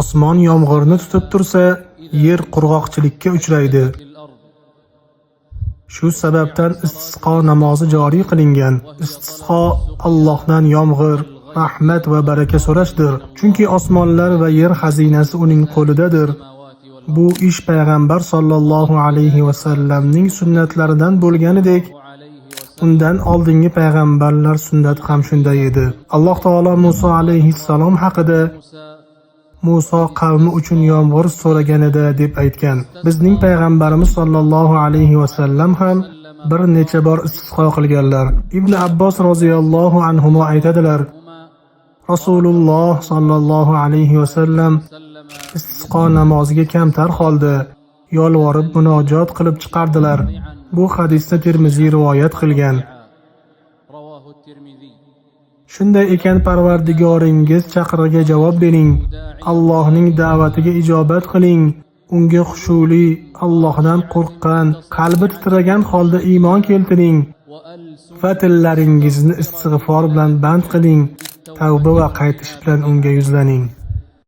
Osmon yomg'irni tutib tursa, yer qurg'oqchilikka uchraydi. Shu sababdan istisqo namozi joriy qilingan. Istisqo Allohdan yomg'ir, rahmat va baraka so'rashdir. Chunki osmonlar va yer xazinasi uning qo'lidadir. Bu ish payg'ambar sollallohu alayhi va sallamning sunnatlaridan bo'lganidek, undan oldingi payg'ambarlar sunnati ham shunday edi. Alloh taolo Muso alayhissalom haqida Muso qavmi uchun yomg'ir so'raganida deb aytgan. Bizning payg'ambarimiz sollallohu alayhi va sallam ham bir necha bor istisqo qilganlar. Ibn Abbos roziyallohu anhu aytadilar: Rasululloh sollallohu alayhi va sallam istisqo namoziga kamtar holda yolvorib munojot qilib chiqardilar. Bu hadisni Termiziy rivoyat qilgan. رواه الترمذي. Shunday ekan, Parvardigoringiz chaqirig'iga javob bering. Allohning da'vatiga ijobat qiling. Unga xushuli, Allohdan qo'rqqan, qalbi titragan holda iymon keltiring وألسن va tillaringizni istig'for bilan band qiling. Tavba va qaytish bilan unga yuzlaning.